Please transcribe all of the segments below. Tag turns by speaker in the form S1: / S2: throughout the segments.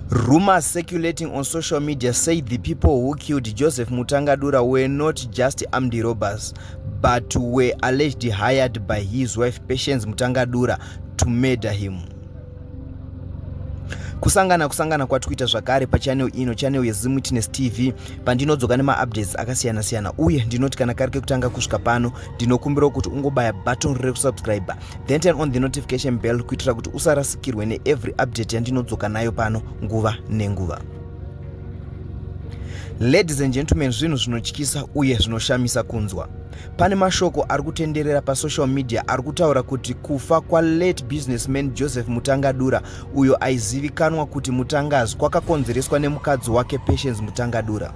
S1: Rumors circulating on social media say the people who killed Joseph Mutangadura were not just armed robbers, but were allegedly hired by his wife Patience Mutangadura to murder him. Kusangana kusangana kwatikuita zvakare pachannel ino, channel yeZimwitness TV, pandinodzoka nemaupdates akasiyana-siyana. Uye ndinoti kana kari kekutanga kusvika pano, ndinokumbirawo kuti ungobaya button rekusubscribe, then turn on the notification bell kuitira kuti usarasikirwe neevery update yandinodzoka nayo pano nguva nenguva. Ladies and gentlemen, zvinhu zvinotyisa uye zvinoshamisa kunzwa. Pane mashoko ari kutenderera pasocial media ari kutaura kuti kufa kwalate businessman Joseph Mutangadura, uyo aizivikanwa kuti Mutangazi, kwakakonzereswa nemukadzi wake Patience Mutangadura.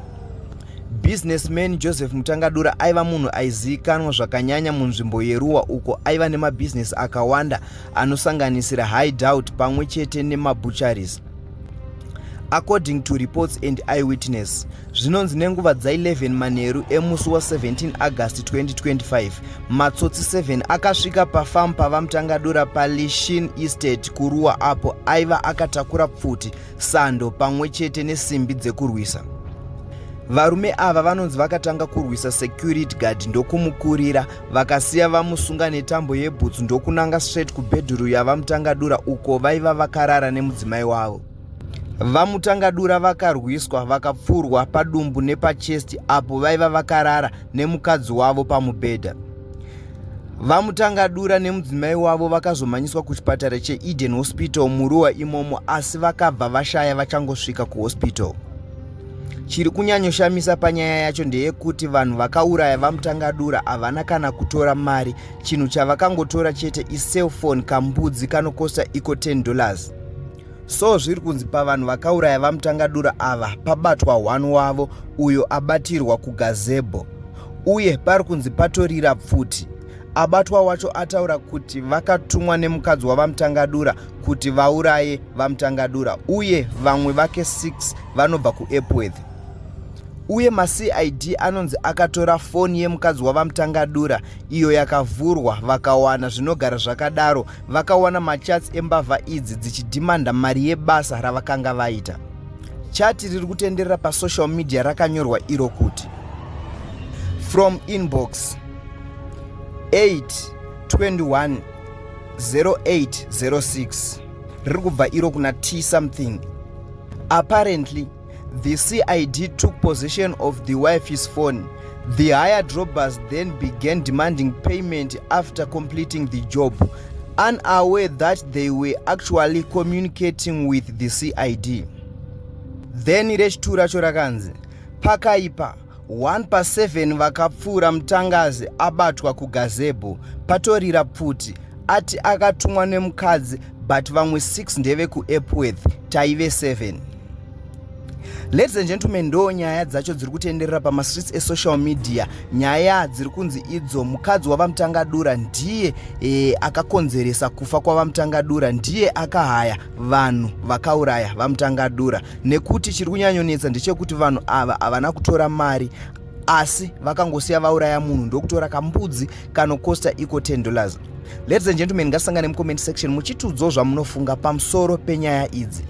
S1: Businessman Joseph Mutangadura aiva munhu aizivikanwa zvakanyanya munzvimbo yeRuwa, uko aiva nemabhizinesi akawanda anosanganisira hideout pamwe chete nemabutcheries. According to reports and eyewitness, zvinonzi nenguva dza11 manheru emusi wa17 August 2025, matsotsi 7 akasvika pafamu paVaMutangadura paLishin Estate kuRuwa, apo aiva akatakura pfuti, sando pamwe chete nesimbi dzekurwisa. Varume ava vanonzi vakatanga kurwisa security guard, ndokumukurira, vakasiya vamusunga netambo yebhutsu, ndokunanga straight kubhedhuru yaVaMutangadura uko vaiva vakarara nemudzimai wavo. VaMutangadura vakarwiswa, vakapfurwa padumbu nepachest apo vaiva vakarara nemukadzi wavo pamubhedha. VaMutangadura nemudzimai wavo vakazomhanyiswa kuchipatara cheEden Hospital muRuwa imomo, asi vakabva vashaya vachangosvika kuhospital. Chiri kunyanyoshamisa panyaya yacho ndeyekuti vanhu vakauraya VaMutangadura havana kana kutora mari. Chinhu chavakangotora chete icellphone, kambudzi kanokosta iko $10. So zviri kunzi pavanhu vakauraya VaMutangadura ava pabatwa one wavo, uyo abatirwa kugazebo, uye pari kunzi patorira pfuti. Abatwa wacho ataura kuti vakatumwa nemukadzi waVaMutangadura kuti vauraye VaMutangadura, uye vamwe vake 6 vanobva kuEpworth. Uye maCID anonzi akatora foni yemukadzi waVaMutangadura, iyo yakavhurwa, vakawana zvinogara zvakadaro. Vakawana machats embavha idzi dzichidhimanda mari yebasa ravakanga vaita. Chat riri kutenderera pasocial media rakanyorwa iro kuti, "From inbox 8 21 0806," riri kubva iro kuna T something. "Apparently the CID took possession of the wife's phone. The hired robbers then began demanding payment after completing the job, unaware that they were actually communicating with the CID." Then rechitu racho rakanzi, "Pakaipa, 1 pa7 vakapfuura Mutangazi abatwa kugazebo, patorira pfuti, ati akatumwa nemukadzi, but vamwe 6 ndevekuEpworth, taive 7." Ladies and gentlemen, ndo nyaya dzacho dziri kutenderera pamastreets esocial media. Nyaya dziri kunzi idzo mukadzi waVaMutangadura ndiye akakonzeresa kufa kwaVaMutangadura, ndiye akahaya vanhu vakauraya VaMutangadura, nekuti chiri kunyanyonetsa ndechekuti vanhu ava havana kutora mari, asi vakangosiya vauraya munhu, ndokutora kambudzi kanokosta iko $10. Ladies and gentlemen, ngasangane mucomment section muchitiudzawo zvamunofunga pamusoro penyaya idzi.